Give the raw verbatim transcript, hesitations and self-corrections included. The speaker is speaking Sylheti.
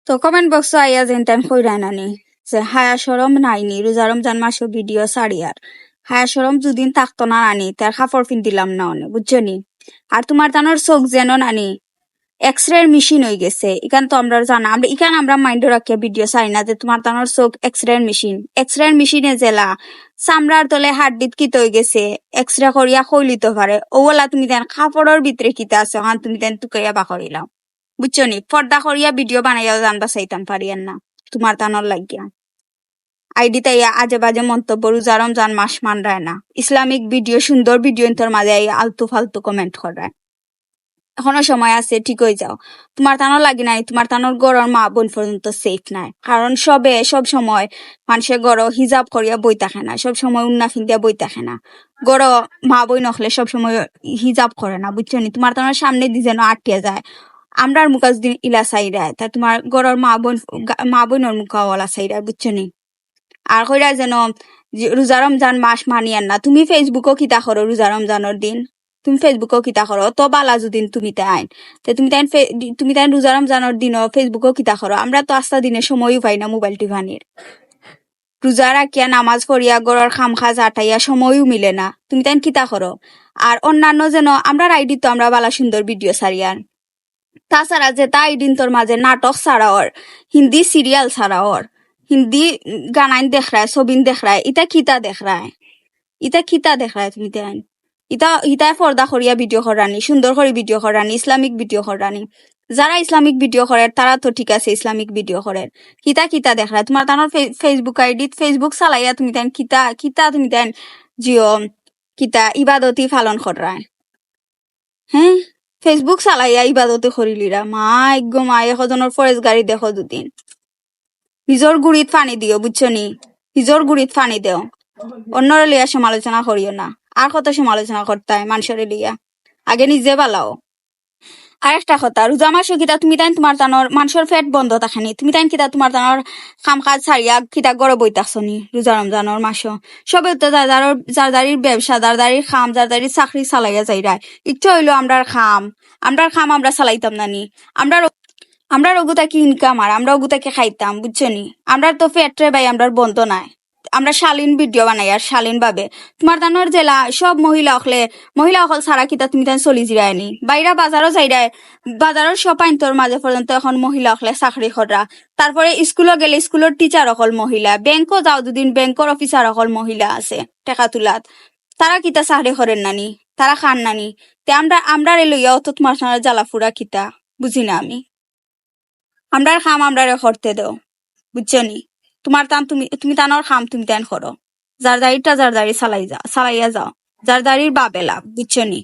তো কমেন্ট বক্সো আইয়া যেন তেন কইরা নানি যে হায়া শরম নাইনি, রোজা রমজান মাসো ভিডিও ছাড়িয়ার। হায়া শরম যুদিন থাকতো না নানি, তার কাপড় পিন্দিলাম না অনে, বুঝছো নি? আর তুমার তানোর চোখ যেন নানি এক্সরের মেশিন অই গেছে, ইখান তো আমরা জানা, আমরা ইখান আমরা মাইন্ডো রাখিয়া ভিডিও ছাড়ি না যে তুমার তানোর চোখ এক্সরের মেশিন। এক্সরের মেশিনে যেলা চামড়ার তলে হাড্ডিত কিতা অই গেছে, এক্সরে করিয়া কইলিতো পারে। ওলা তুমি তান কাপড়র ভিতরে কিতা আছে, অখান তুমি তান তুকাইয়া বার করিলাও, বুঝছো নি? পর্দা করিয়া ভিডিও বানাইয়াও জান বাঁচাইতাম পারিয়ার না তুমার তানোর লাগিয়া। আইডিত আইয়া আজে বাজে মন্তব্য, রোজা রমজান মাস মানরায় না, ইসলামিক ভিডিও, সুন্দর ভিডিও ইন্তর মাঝে আইয়া আলতু ফালতু কমেন্ট কররায়। এখনো সময় আছে, ঠিক অই যাও। তুমার তানোর লাগি নাই, তুমার তানোর ঘরর মা বইন পর্যন্ত সেফ নাই, কারণ সবে সব সময় মানষে ঘরো হিজাব করিয়া বই থাকে না, সব সময় উন্না ফিন্দিয়া বই থাকে না। ঘরো মা বইন অকলে সব সময় হিজাব করে না, বুঝছো নি? তুমার তানোর সামনেদি যেন আটিয়া যায়, আমরার মুখা যুদি ইলা চাইরায়, তা তুমার ঘরর মা বইন, গা-, মা বইনর মুখা ওলা চাইরায়, বুঝছো নি? আর কইরায় যেন যে রোজা রমজান মাস মানিয়ার না। তুমি ফেসবুকো কিতা করো রোজা রমজানর দিন? তুমি ফেসবুকো কিতা করো? তো বালা যুদিন তুমি তাইন, তে তুমি তাইন ফে-, তুমি তাইন রোজা রমজানর দিনও ফেসবুকো কিতা করো? আমরা তো আস্তা দিনে সময়ও পাই না মোবাইল টিপানির। রোজা রাখিয়া নামাজ পড়িয়া ঘরর কাম কাজ আটাইয়া সময়ও মিলে না। তুমি তাইন কিতা করো? আর অন্যান্য যেন আমরার আইডিত তো আমরা বালা সুন্দর ভিডিও ছাড়িয়ার। তাছাড়া যেতা আইডিন্তর মাঝে নাটক ছাড়া অর, হিন্দি সিরিয়াল ছাড়া অর, হিন্দি গানাইন দেখরায়, ছবিন দেখরায়, ইতা কিতা দেখরায়? ইতা কিতা দেখরায় তুমি তাইন? ইতা, ইতায় পর্দা করিয়া ভিডিও কররানি, সুন্দর করি ভিডিও কররানি, ইসলামিক ভিডিও কররানি। যারা ইসলামিক ভিডিও করের, তারা তো ঠিক আছে, ইসলামিক ভিডিও করের। কিতা কিতা দেখরায়? তুমার তানোর ফে-, ফেসবুক আইডিত, ফেসবুক চালাইয়া তুমি তাইন কিতা, কিতা তুমি তাইন জিও, কিতা ইবাদতি পালন কররায়? হ্যাঁ, ফেসবুক চালাইয়া ইবাদতে করিলিরা। মাইগো মাই, একজনর ফরেজগারি দেখো দুদিন। নিজর গুড়িত পানি দিও, বুঝছো নি? নিজর গুড়িত পানি দেও। অন্যরে লইয়া সমালোচনা করিও না। আর কত সমালোচনা করতায় মানষরে লইয়া? আগে নিজে বালাও। আর একটা কথা, রোজা মাসো কিতা তুমি তাইন তুমার তানোর মানষর পেট বন্ধ থাকে নি? তুমি তাইন কিতা তুমার তানোর কাম কাজ ছাড়িয়া কিতা ঘরো বই থাকছো নি রোজা রমজানর মাসো? সবে তো যার যার, যার যারির ব্যবসা, যার যারির কাম, যার যারির চাকরি চালাইয়া যাইরায়। ইচ্ছা অইলো আমরার কাম, আমরার কাম আমরা চালাইতাম না নি? আমরার, আমরার অগু থাকি ইনকাম আর আমরা অগু থাকি খাইতাম, বুঝছো নি? আমরার তো পেটরে ভাই, আমরার বন্ধ নাই। আমরা শালীন ভিডিও বানাইয়ার শালীন ভাবে। তুমার তানোর যেলা সব মহিলা অকলে, মহিলা অকল ছাড়া কিতা তুমি তাইন চলি যিরায় নি? বাইরা বাজারো যাইরায়, বাজারর সব আইন্তর মাঝে পর্যন্ত এখন মহিলা অকলে চাকরি কররা। তারপরে স্কুলো গেলে স্কুলর টিচার অকল মহিলা, ব্যাংকো যাও দুদিন, ব্যাংকর অফিসার অকল মহিলা আছে টেকা তুলাত। তারা কিতা চাকরি করের না নি? তারা খার না নি? তে আমরা, আমরারে লইয়া অত তুমার তানোর জ্বালাফুরা কিতা? বুঝি না আমি। আমরার কাম আমরারে করতে দেও, বুঝছো নি? তুমার তান তুমি, তুমি তানোর কাম তুমি তাইন করো। যার যারিরটা যার যারি চালাই যা-, চালাইয়া যাও। যার যারির বাবেলা, বুঝছো নি?